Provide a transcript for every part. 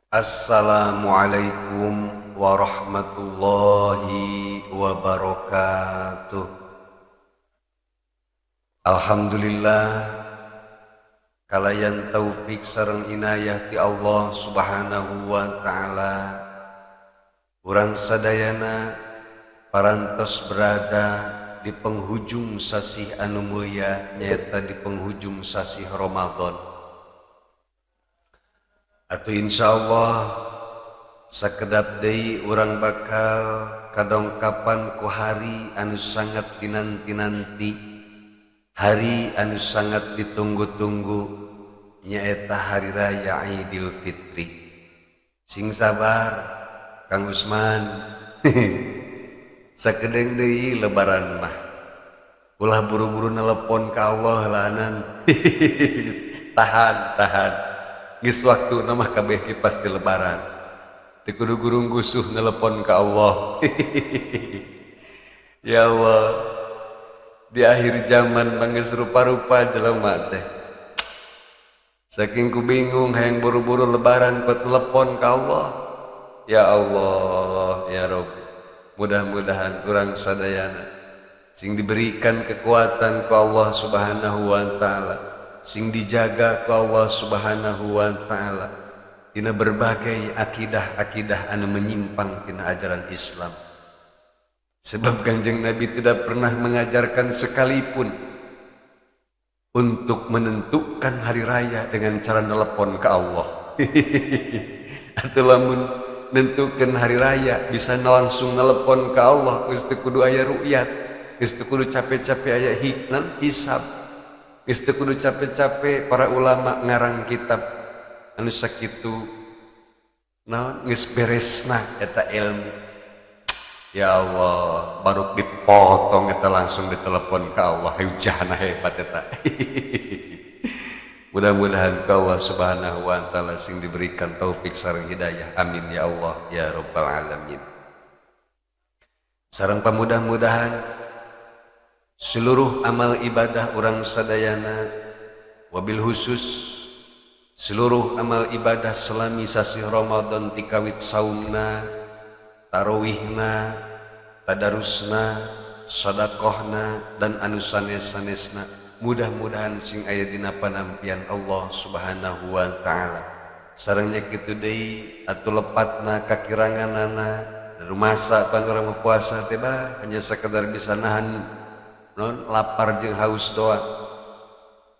Assalamualaikum warahmatullahi wabarakatuh. Alhamdulillah, kalayan taufik sareng inayah ti Allah Subhanahu wa taala, urang sadayana parantos berada di penghujung sasih anu mulia, nyaeta di penghujung sasih Ramadan. Atau insyaallah sakedap deui urang bakal kadongkapan ku hari anu sangat dinanti-nanti, hari anu sangat ditunggu-tunggu, nyaeta hari raya Idul Fitri. Sing sabar, Kang Usman, sakedeung deui lebaran mah. Ulah buru-buru nelepon ka Allah lanan. Tahan, tahan. Geus waktu nama kabeh ge pasti lebaran. Teu kudu gurung gusuh nelepon ka Allah. Ya Allah, di akhir zaman mah geus rupa-rupa jelema teh. Saking ku bingung hayang buru-buru lebaran buat telepon ka Allah. Ya Allah, ya Rabbi. Mudah-mudahan urang sadayana sing diberikan kekuatan ku Allah Subhanahu wa taala, sing dijaga ku Allah Subhanahu wa taala tina berbagai akidah-akidah anu menyimpang tina ajaran Islam. Sebab Kanjeng Nabi tidak pernah mengajarkan sekalipun untuk menentukan hari raya dengan cara telepon ke Allah. Atau lamun nentukan hari raya bisa langsung telepon ke Allah, geus teu kudu aya ru'yat, geus teu kudu capek-capek aya hiknan hisab, geus teu kudu capek-capek para ulama ngarang kitab anu sakitu naon geus beresna eta ilmu. Ya Allah, baru dipotong eta langsung ditelepon ke Allah. Hujahna hebat eta. Mudah-mudahan ke Allah Subhanahu wa taala sing diberikan taufik sareng hidayah. Amin ya Allah ya rabbal alamin. Sareng pamudah-mudahan seluruh amal ibadah urang sadayana, wabil khusus seluruh amal ibadah selami sasih Ramadan, tikawit saumna, tarawihna, tadarusna, sedekahna, dan anu sanes-sanesna, mudah-mudahan sing aya dina panampian Allah Subhanahu wa taala. Sarengnya kitu deui atuh lepatna kakiranganana rumasa pan urang puasa teh bah hanya sekedar bisa nahan non lapar jeung haus doang.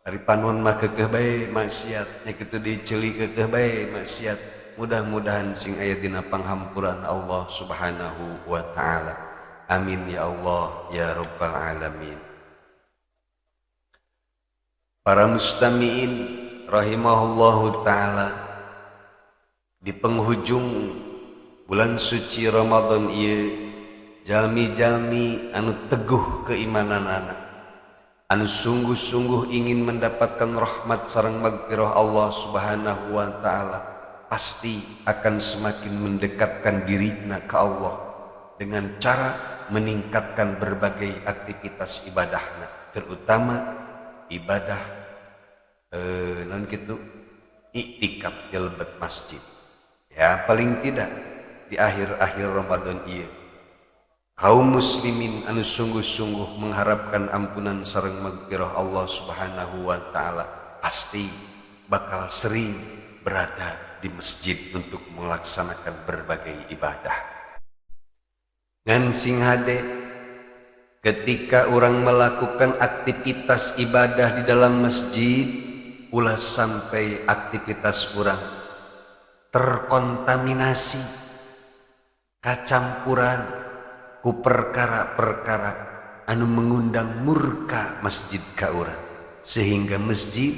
Ari panon mah keukeuh bae maksiat nya, kitu deui ceuli keukeuh bae maksiat. Mudah-mudahan sing aya dina panghampuran Allah Subhanahu wa taala. Amin ya Allah ya rabbal alamin. Para mustami'in rahimahullahu taala, di penghujung bulan suci Ramadan ieu, jalmi-jalmi anu teguh keimananana, anu sungguh-sungguh ingin mendapatkan rahmat sareng magfirah Allah Subhanahu wa taala, pasti akan semakin mendekatkan dirina ke Allah dengan cara meningkatkan berbagai aktivitas ibadahna, terutama ibadah non gitu iktikaf di lebet masjid. Ya, paling tidak di akhir-akhir Ramadan ieu, kaum muslimin anu sungguh-sungguh mengharapkan ampunan sareng magfirah Allah Subhanahu wa taala pasti bakal sering berada di masjid untuk melaksanakan berbagai ibadah. Ngan sing hade, ketika orang melakukan aktivitas ibadah di dalam masjid, ulah sampai aktivitas orang terkontaminasi, kacampuran ku perkara-perkara anu mengundang murka masjid ka urang, sehingga masjid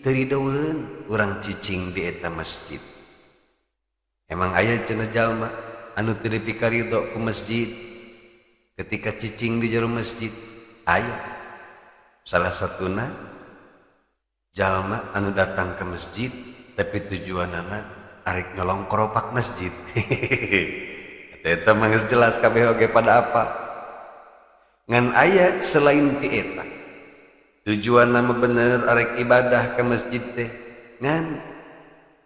teu ridoeun urang cicing di eta masjid. Emang aya cenah jalma anu teu dipikarido ku masjid ketika cicing di jero masjid? Aya. Salah satuna jalma anu datang ke masjid tapi tujuanana arek nyolong keropak masjid. Eta mah geus jelas kabeh oge pada apa. Ngan aya selain ti eta, tujuan nama bener arek ibadah ke masjid teh, ngan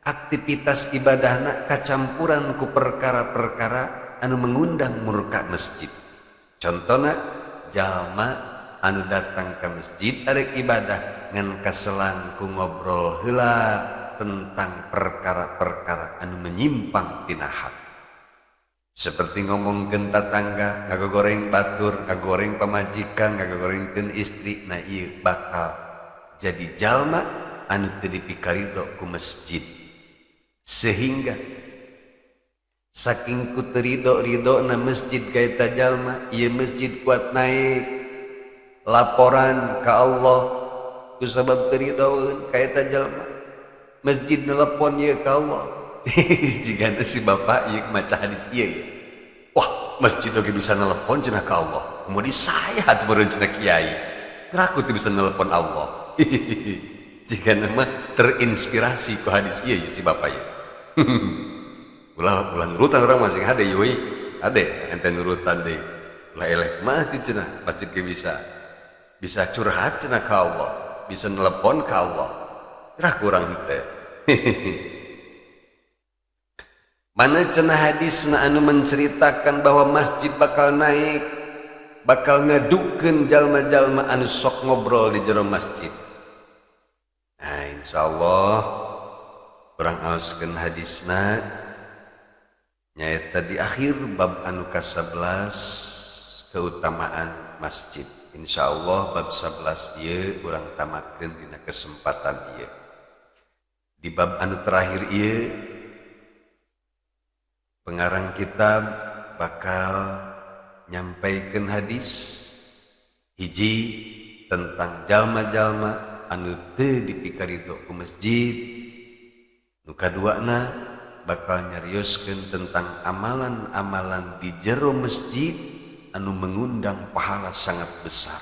Aktivitas ibadahna kacampuran ku perkara-perkara anu mengundang murka masjid. Contohna jalma anu datang ke masjid arek ibadah ngan kaselang ku ngobrol heula tentang perkara-perkara anu menyimpang tina hak. Seperti ngomongkeun tatangga, ngagogoreng batur, ngagoreng pamajikan, ngagogorengkeun istri, nah ieu bakal jadi jalma anu teu dipikarido ku masjid. Sehingga saking ku teu ridho-ridhona masjid ka eta jalma, ieu masjid kuat naik laporan ka Allah ku sabab teu ridhoeun ka eta jalma. Masjid nelepon ieu ka Allah. Jigana si bapak ieu maca hadis ieu ya. Wah, masjid oge bisa nelepon cenah ka Allah. Kemudian saya atuh meureun cenah kiai. Geura aku teu bisa nelepon Allah. Jigana mah terinspirasi ku hadis ieu ya si bapak ieu. Ulah ulah nurutan urang masing hade yeuy. Hade ente nurutan deui. Ulah eleh masjid cenah, masjid ge bisa bisa curhat cenah ka Allah, bisa nelepon ka Allah. Geura kurang teh. Mana cenah hadisna anu menceritakan bahwa masjid bakal naik, bakal ngadukeun jalma-jalma anu sok ngobrol di jero masjid. Nah, insyaallah urang aoskeun hadisna nyaeta di akhir bab anu ka-11 keutamaan masjid. Insyaallah bab 11 ieu urang tamatkeun dina kesempatan ieu. Di bab anu terakhir ieu pengarang kitab bakal nyampaikan hadis hiji tentang jalma-jalma anu teu dipikarido ku masjid. Nu kaduana bakal nyarioskeun tentang amalan-amalan di jero masjid anu mengundang pahala sangat besar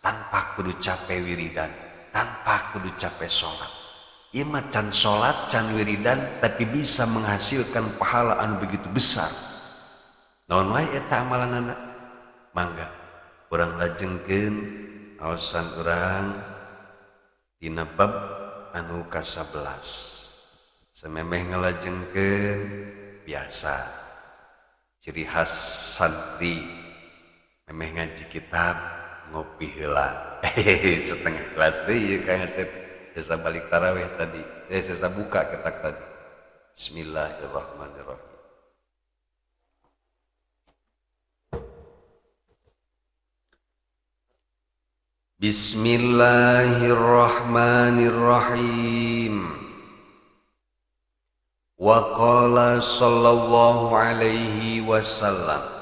tanpa kudu capek wiridan, tanpa kudu capek sholat. Ieu mah can sholat, can wiridan, tapi bisa menghasilkan pahala anu begitu besar. Naon wae eta amalanana? Mangga urang lajengkeun aosan urang dina bab anu ka-11. Samemeh ngalajengkeun biasa ciri khas santri memeh ngaji kitab ngopi heula. Setengah kelas deui ieu Kang Asep. Sesa balik taraweh tadi, sesa buka ketak tadi. Bismillahirrahmanirrahim. Bismillahirrahmanirrahim. Wa qala sallallahu alaihi wasallam.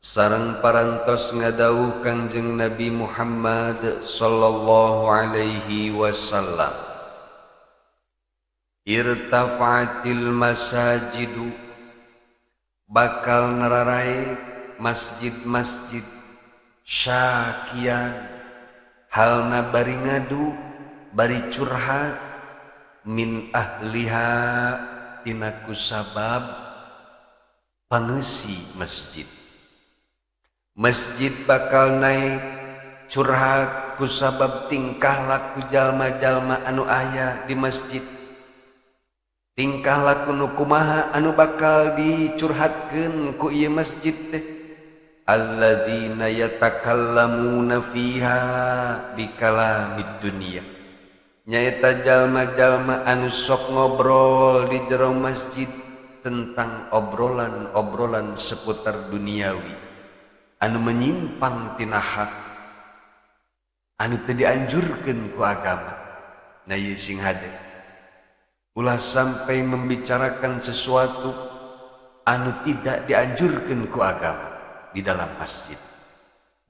Sareng parantos ngadawuh Kangjeng Nabi Muhammad sallallahu alaihi wasallam. Irtafa'atil masajidu, bakal nararai masjid-masjid syakian, halna bari ngadu bari curhat min ahliha tina kusabab pangeusi masjid. Masjid bakal naik curhat kusabab tingkah laku jalma-jalma anu aya di masjid. Tingkah laku nu kumaha anu bakal dicurhatkeun ku ieu masjid teh. Alladzina yatakallamuna fiha bikalamid dunya. Nyaeta jalma-jalma anu sok ngobrol di jero masjid tentang obrolan-obrolan seputar duniawi anu menyimpang tina hak anu teu dianjurkeun ku agama. Nah ieu sing hade ulah sampai membicarakan sesuatu anu tidak dianjurkeun ku agama di dalam masjid.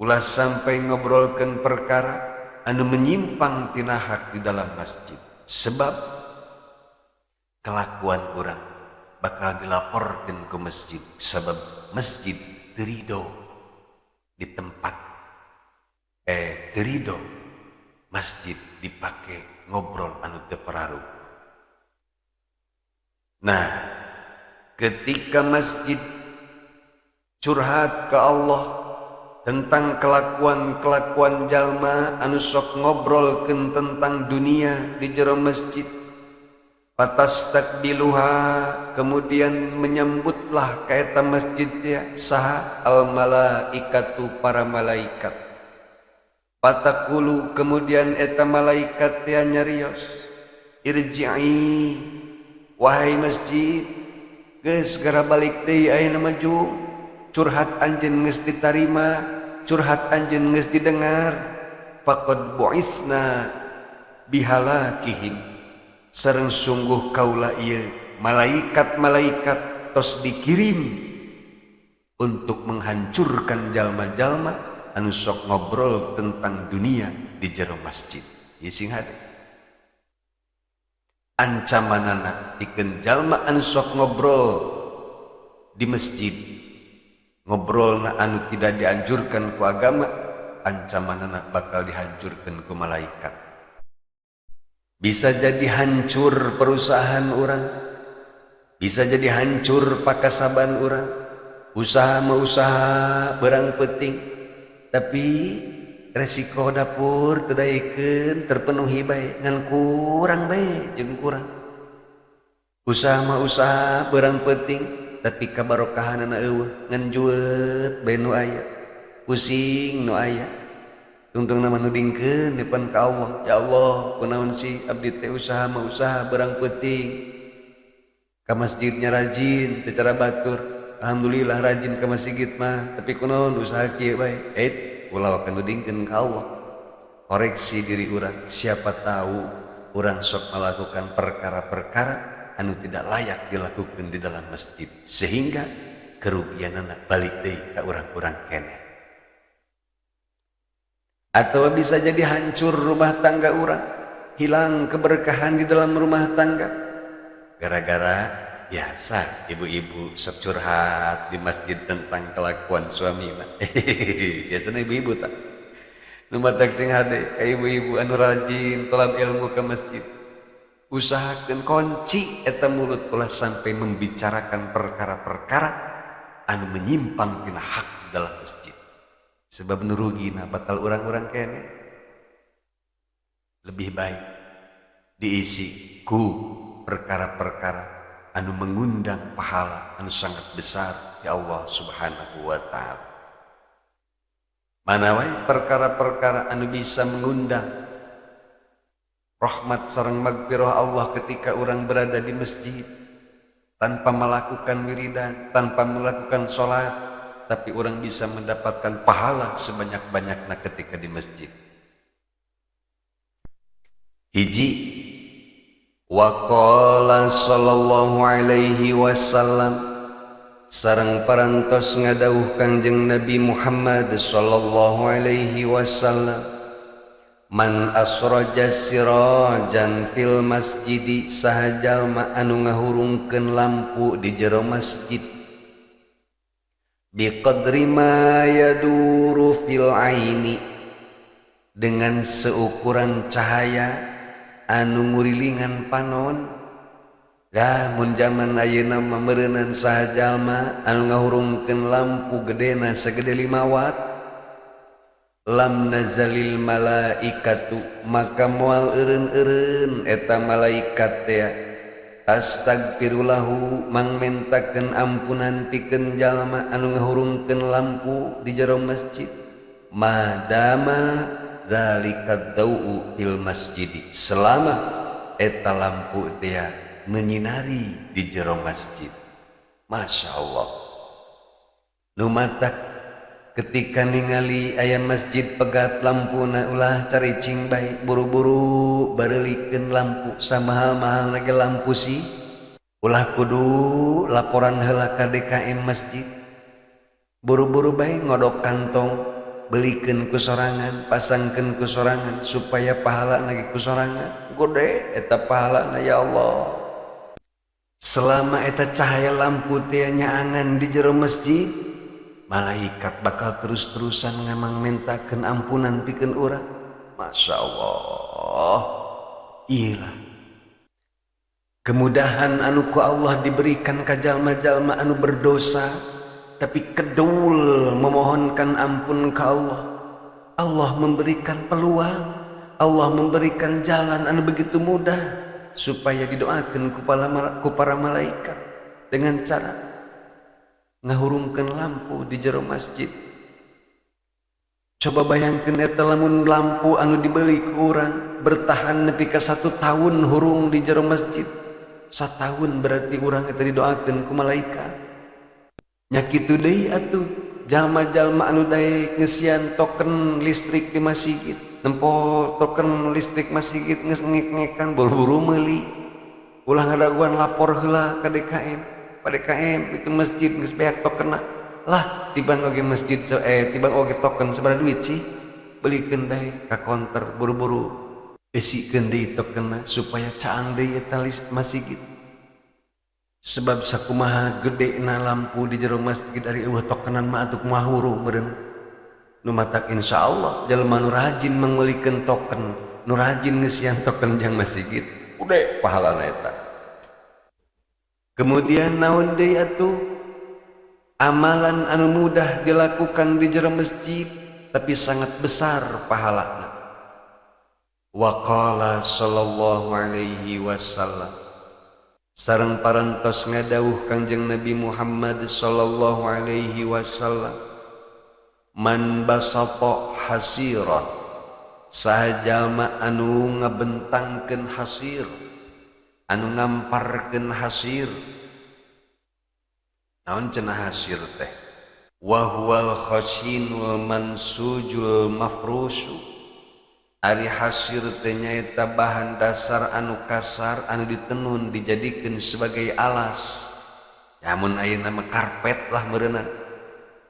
Ulah sampai ngobrolkeun perkara anu menyimpang tina hak di dalam masjid, sebab kelakuan urang bakal dilaporkeun ke masjid, sebab masjid teu ridho di tempat teu ridho masjid dipakai ngobrol anu teu pararuh. Nah, ketika masjid curhat ke Allah tentang kelakuan-kelakuan jalma anu sok ngobrolkeun tentang dunia di jero masjid, Fatastaqbiluha, kemudian menyambutlah ka eta masjid ya saha al malaikatu, para malaikat. Fataqulu, kemudian eta malaikat ya nyarios, irji'i, wahai masjid, geus segera balik deui ayeuna maju, curhat anjeun geus ditarima, curhat anjeun geus didengar. Faqad bu'isna bihalakihim, sareng sungguh kaula ieu malaikat-malaikat tos dikirim untuk menghancurkan jalma-jalma anu sok ngobrol tentang dunia di jero masjid. Ieu sing hade ancamanana pikeun jalma anu sok ngobrol di masjid, ngobrolna anu tidak dianjurkan ku agama, ancamanana bakal dihancurkan ku malaikat. Bisa jadi hancur perusahaan orang, bisa jadi hancur pakasaban orang, usaha mau usaha berang penting, tapi resiko dapur terdaikeun terpenuhi bae, ngan kurang bae jeung kurang. Usaha mah usaha berang penting, tapi kabarokahanana eueuh, ngan jueut bae nu aya, pusing nu aya. Tungtung nama nudingkeun depan ka Allah, ya Allah, kunaon sih abdi teh usaha mah usaha berang peuting, ka masjidnya rajin secara batur, alhamdulillah rajin ka masjid mah, tapi kunaon usaha kieu bae. Ulah akan nudingkeun ka Allah. Koreksi diri urang, siapa tahu urang sok melakukan perkara-perkara anu tidak layak dilakukan di dalam masjid, sehingga kerugianana balik deui ka urang-urang keneh. Atau bisa jadi hancur rumah tangga orang, hilang keberkahan di dalam rumah tangga gara-gara biasa ibu-ibu sok curhat di masjid tentang kelakuan suami mah. Biasanya ibu-ibu tak nu matak sing hade ka ibu-ibu anu rajin tolab ilmu ke masjid, usahakeun kunci eta mulut ulah sampai membicarakan perkara-perkara anu menyimpang tina hak dalam masjid, sebab nu rugina bakal orang-orang kene. Lebih baik diisi ku perkara-perkara anu mengundang pahala anu sangat besar ya Allah Subhanahu wa ta'ala. Mana wae perkara-perkara anu bisa mengundang rahmat sareng magfirah Allah ketika orang berada di masjid tanpa melakukan wiridan, tanpa melakukan sholat, tapi orang bisa mendapatkan pahala sebanyak-banyaknya ketika di masjid. Hiji, waqala sallallahu alaihi wasallam, sareng parantos ngadawuh Kangjeng Nabi Muhammad sallallahu alaihi wasallam, man asraja sirajan fil masjidi, saha jalma anu ngahurungkeun lampu di jero masjid, biqadri ma yaduru fil aini, dengan seukuran cahaya anu ngurilingan panon. Dah mun zaman ayeuna mah meureunan saha jalma anu ngahurungkeun lampu gedena sagede 5 watt, lam nazalil malaikatu, maka moal eureun-eureun eta malaikat teh astagfirullahu, mangmentakeun ampunan pikeun jalma anu ngahurungkeun lampu di jero masjid, madama zalikad dau fil masjid, selama eta lampu teh menyinari di jero masjid. Masya Allah, nu matak ketika ningali aya masjid pegat lampuna ulah caricing bae, buru-buru bareulikeun lampu, samahal-mahal lagi lampu sih, ulah kudu laporan heula ka DKM masjid, buru-buru bae ngodok kantong, belikeun ku sorangan, pasangkeun ku sorangan supaya pahala lagi ku sorangan gede eta pahalana. Ya Allah, selama eta cahaya lampu teh nyaangan di jero masjid, malaikat bakal terus-terusan ngamang mentakeun ampunan pikeun urang. Masya Allah, iyalah kemudahan anu ku Allah diberikan ka jalma-jalma anu berdosa tapi kedul memohonkan ampun ka Allah. Allah memberikan peluang, Allah memberikan jalan anu begitu mudah. Supaya didoakeun ku para malaikat dengan cara ngahurungkeun lampu di jero masjid. Coba bayangkeun eta lamun lampu anu dibeli ku urang bertahan nepi ka 1 tahun hurung di jero masjid. Satahun berarti urang eta didoakeun ku malaikat. Nya kitu deui atuh jalma-jalma anu daek ngeusian token listrik di masjid, nempo token listrik masjid geus ngek-ngekan buru-buru meuli. Ulah ngadaguan lapor heula ka DKM. Pak DKM itu masjid geus beak tokenna. Lah tibang oge masjid tibang oge token sabaraha duit sih? Belikeun bae ka konter buru-buru eusikeun deui tokenna supaya caang deui eta masjid. Sebab sakumaha gedena lampu di jero masjid ari eueuh tokenan mah atuh kumaha hurung meureun. Nu matak insyaallah jalma nu rajin mangmeulikeun token, nu rajin ngeusian token jang masjid, udah pahalana eta. Kemudian naon deui atuh? Amalan anu mudah dilakukan di jero masjid tapi sangat besar pahalana. Wa qala sallallahu alaihi wasallam, sareng parantos ngadawuh Kangjeng Nabi Muhammad sallallahu alaihi wasallam, man basata hasiran, saha jalma anu ngabentangkeun hasir, anu ngamparkeun hasir. Naon cenah hasir teh? Wa huwal khashinul mansujul mafrushu. Ari hasir teh nyaeta bahan dasar anu kasar anu ditenun dijadikeun sebagai alas. Lamun ayeuna mah karpet lah meureunna.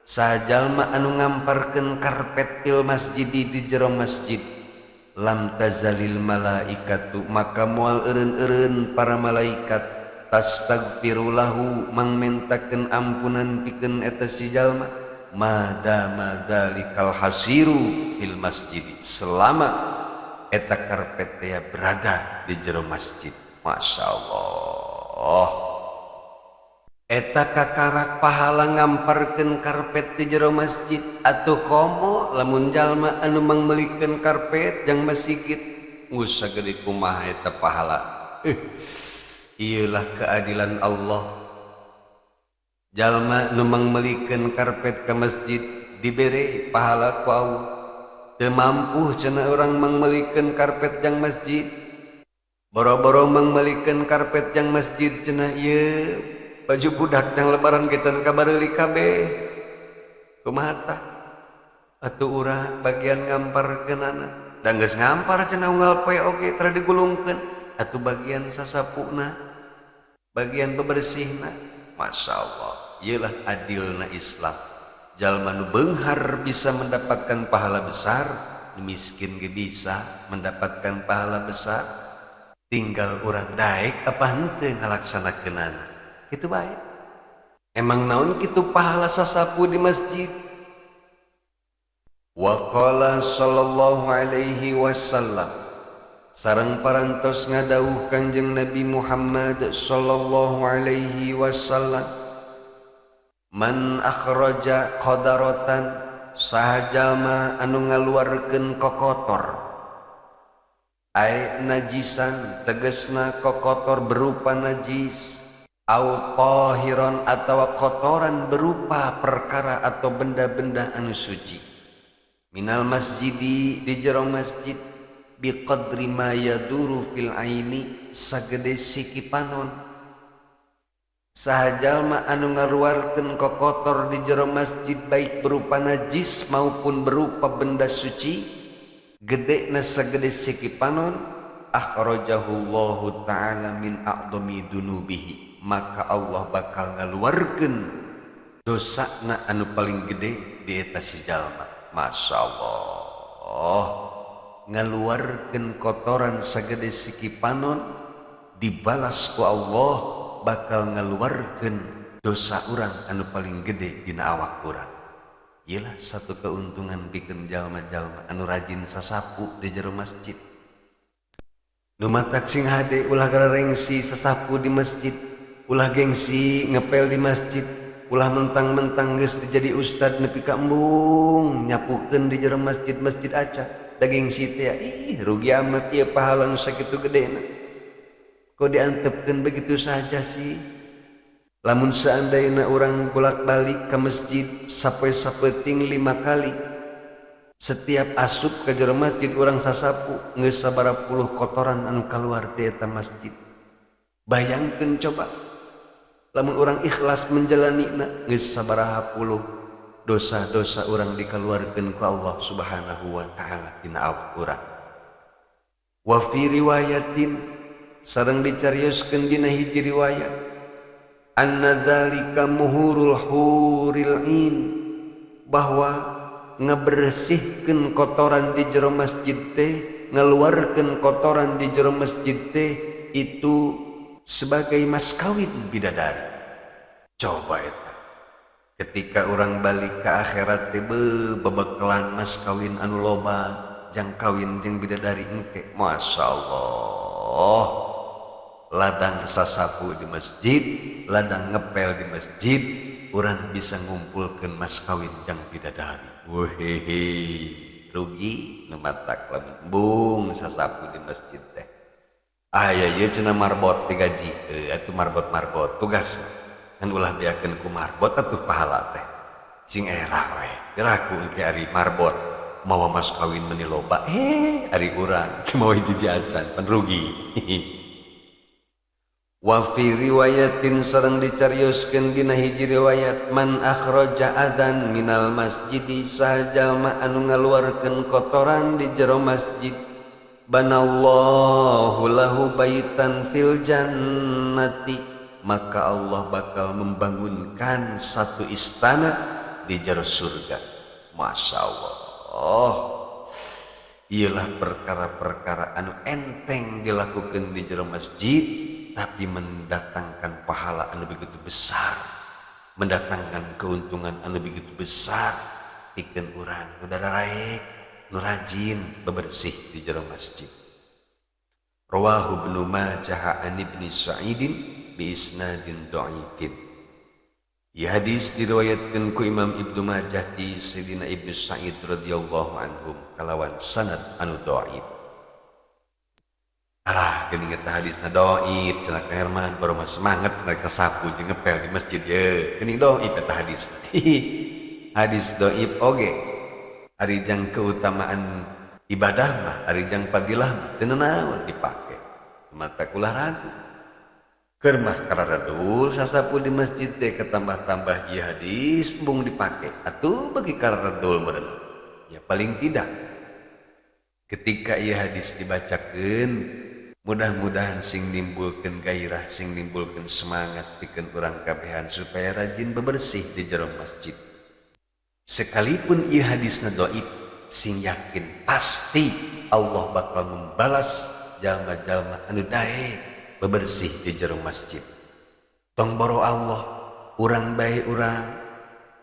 Sajalma anu ngamparkeun karpet fil masjid di jero masjid, lam tazalil malaikatu, maka moal eureun-eureun para malaikat tastagfiru lahu mangmentakeun ampunan pikeun eta si jalma madama dzalikal hasiru fil masjid, selama eta karpet teh berada di jero masjid. Masyaallah, eta kakarak pahala ngamparkeun karpet di jero masjid. Atuh komo lamun jalma anu mangmeulikeun karpet jang masjid geus sagede kumaha eta pahala. Iyalah keadilan Allah. Jalma nu mangmeulikeun karpet ka masjid dibere pahala ku Allah. Teu mampu cenah urang mangmeulikeun karpet jang masjid, boro-boro mangmeulikeun karpet jang masjid cenah ieu baju budak jang lebaran ge can kabareuli kabeh. Kumaha tah? Atuh urang bagian ngamparkeunana. Da geus ngampar cenah unggal poe oge tara digulungkeun. Atuh bagian sasapuna, bagian bebersihna. Masya Allah, iyalah adilna Islam. Jalma nu beunghar bisa mendapatkan pahala besar, nu miskin ge bisa mendapatkan pahala besar. Tinggal urang daek apa henteu ngalaksanakeunana. Kitu bae. Emang naon kitu pahala sasapu di masjid? Wa qala sallallahu alaihi wasallam, sareng parantos ngadawuh Kangjeng Nabi Muhammad sallallahu alaihi wasallam, man akhraja qadaratan, saha jalma anu ngaluarkeun kokotor, ai najisan tegesna kokotor berupa najis, au tahiran atawa kotoran berupa perkara atau benda-benda anu suci, minal masjidi di jero masjid, biqadri ma yaduru fil aini, sagede siki panon. Saha jalma anu ngaluarkeun kokotor di jero masjid baik berupa najis maupun berupa benda suci, gedena sagede siki panon, akhrajahullahu ta'ala min a'dhami dunubihi, maka Allah bakal ngaluarkeun dosana anu paling gede di eta si jalma. Masya Allah, ngaluarkeun kotoran sagede siki panon dibalas ku Allah bakal ngaluarkeun dosa urang anu paling gede dina awak urang. Iyalah satu keuntungan pikeun jalma-jalma anu rajin sasapu di jero masjid. Nu matak sing hade ulah gararengsi sasapu di masjid, ulah gengsi ngepel di masjid, ulah mentang-mentang geus dijadi ustad nepi ka embung nyapukeun di jero masjid-masjid aca. Da gengsi teh ih rugi amat ieu pahala nu sakitu gedena. Kok diantepkeun begitu saja sih? Lamun seandainya orang bolak-balik ke masjid sapoe sapeting 5 kali, setiap asup ke jero masjid orang sasapu geus sabaraha puluh kotoran anu kaluar ti eta masjid. Bayangkeun coba lamun orang ikhlas menjalanina geus sabaraha puluh dosa-dosa orang dikaluarkeun ku Allah Subhanahu wa taala dina awak urang. Wa fi riwayatin sareng dicarioskeun dina hiji riwayat anna dzalika muhurul huril ain, bahwa ngebersihkeun kotoran di jero masjid teh, ngeluarkeun kotoran di jero masjid teh itu sebagai mas kawin bidadari. Coba eta ketika orang balik ke akhirat teh bebekelan mas kawin anu loba jang kawin jeung bidadari engke. Masya Allah, ladang sasapu di masjid, ladang ngepel di masjid, orang bisa ngumpulkeun mas kawin jang bidadari. Wehehe, rugi nu matak lamun embung sasapu di masjid teh. Aya ieu cenah marbot digaji, atuh marbot-marbot tugasna. Kan ulah beakeun ku marbot atuh pahala teh. Sing era we, piraku engke ari marbot mawa mas kawin meuni loba, ari urang teu mawa hiji acan pan rugi. Wa fi riwayatin sareng dicarioskeun dina hiji riwayat man akhraja adan minal masjidi, saha anu ngaluarkeun kotoran di jero masjid, banallahu lahu baitan fil jannati, maka Allah bakal membangunkan satu istana di jero surga. Masya Allah, ialah perkara-perkara anu enteng dilakukan di jero masjid tapi mendatangkan pahala anu begitu besar, mendatangkan keuntungan anu begitu besar pikeun urang nu daraek nu rajin bebersih di jero masjid. Rawahu Ibnu Majah an Ibni Sa'idin bi isnadin dha'ifin. Ieu hadis diriwayatkeun ku Imam Ibnu Majah ti Sayyidina Ibnu Sa'id radhiyallahu anhum kalawan sanad anu dha'if. Alah geuning eta hadisna dhaif cenah Kang Herman, baru mah semangat cenah sasapu jeung ngepel di masjid ye. Geuning dhaif eta hadis. Hadis dhaif oge. Ari jang keutamaan ibadah mah, ari jang fadilah mah teu naon dipake. Mata ulah ragu. Keur mah kararadul sasapu di masjid teh ketambah-tambah ieu hadis embung dipake. Atuh bagi kararadul meureun. Ya paling tidak ketika ieu hadis dibacakeun mudah-mudahan sing nimbulkeun gairah, sing nimbulkeun semangat pikeun urang kabehan supaya rajin bebersih di jero masjid. Sekalipun ieu hadisna dhaif, sing yakin pasti Allah bakal membalas jalma-jalma anu daek bebersih di jero masjid. Tong boro Allah, urang bae urang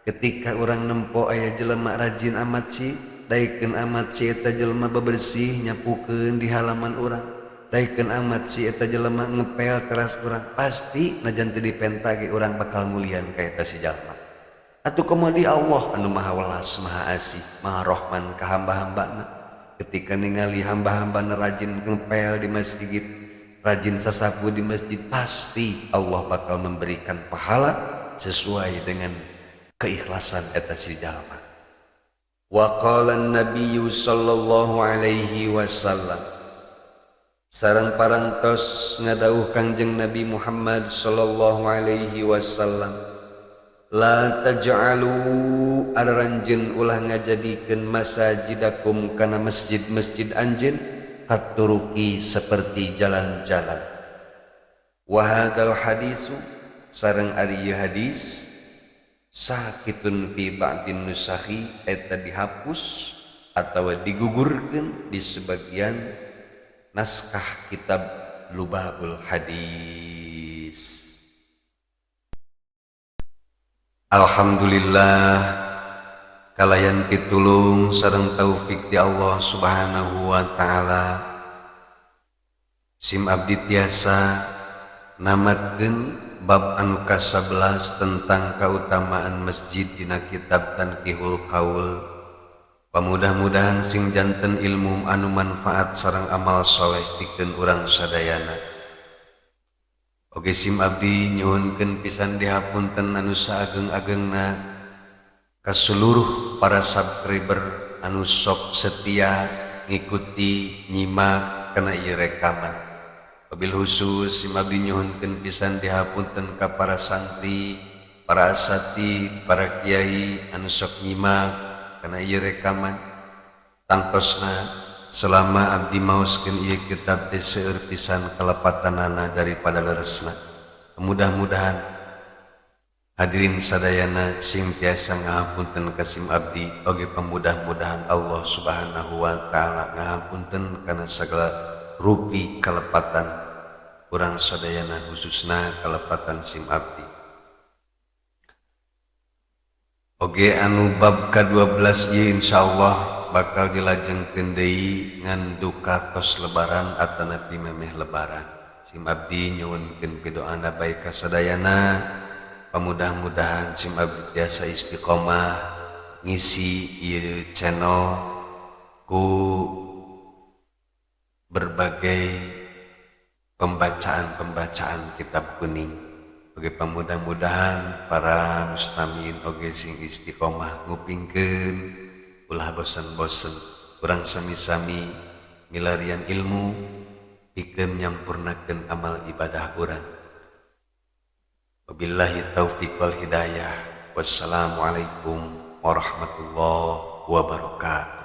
ketika urang nempo aya jelema rajin amat si, daekeun amat si eta jelema bebersih nyapukeun di halaman urang, daekeun amat si eta jelema ngepel teras urang, pasti najan teu dipenta ge urang bakal mulian ka eta si jalma. Atuh komo di Allah anu maha welas, maha asih, maha rohman ka hamba-hambana. Ketika ningali hamba-hambana rajin ngepel di masjid, rajin sasapu di masjid, pasti Allah bakal memberikan pahala sesuai dengan keikhlasan eta si jalma. Wa qala an-nabiyyu sallallahu alaihi wasallam, sareng parantos ngadawuh Kangjeng Nabi Muhammad sallallahu alaihi wasallam, la taj'alu aranjeun ulah ngajadikeun masajidakum kana masjid-masjid anjeun katuruki seperti jalan-jalan. Wa hadzal hadisu sareng ari ieu hadis sakitun fi ba'din nusakhi, eta dihapus atawa digugurkeun di sebagian naskah kitab Lubabul Hadis. Alhamdulillah kalayan pitulung sareng taufik di Allah Subhanahu wa taala, sim abdi tiasa namatkeun bab anu ka-11 tentang kautamaan masjid dina kitab Tanqihul Qaul. Pamudah-mudahan sing janten ilmu anu manfaat sareng amal soleh pikeun urang sadayana. Oge sim abdi nyuhunkeun pisan dihapunten anu saageng-agengna ka seluruh para subscriber anu sok setia ngikuti nyimak kana ieu rekaman. Wabil khusus sim abdi nyuhunkeun pisan dihapunten ka para santri, para asatid, para kiai anu sok nyimak kana ieu rekaman. Tangtosna selama abdi maoskeun ieu kitab teh seueur pisan kalepatanana daripada leresna. Mudah-mudahan hadirin sadayana sing tiasa ngahapunten ka sim abdi, oge pamudah-mudahan Allah Subhanahu wa taala ngahapunten kana sagala rupi kalepatan urang sadayana khususna kalepatan sim abdi. Oge anu bab ka-12 ieu insyaallah bakal dilajengkeun deui ngan duka tos lebaran atanapi memeh lebaran. Sim abdi nyuwunkeun pidoana bae ka sadayana, pamudah-mudahan sim abdi tiasa istiqomah ngisi ieu channel ku berbagai pembacaan-pembacaan kitab kuning. Oge pamudah-mudahan para mustamin oge sing istiqomah ngupingkeun, ulah bosen-bosen, urang sami-sami milarian ilmu pikeun nyampurnakeun amal ibadah urang. Wabillahi taufik wal hidayah. Wassalamualaikum warahmatullahi wabarakatuh.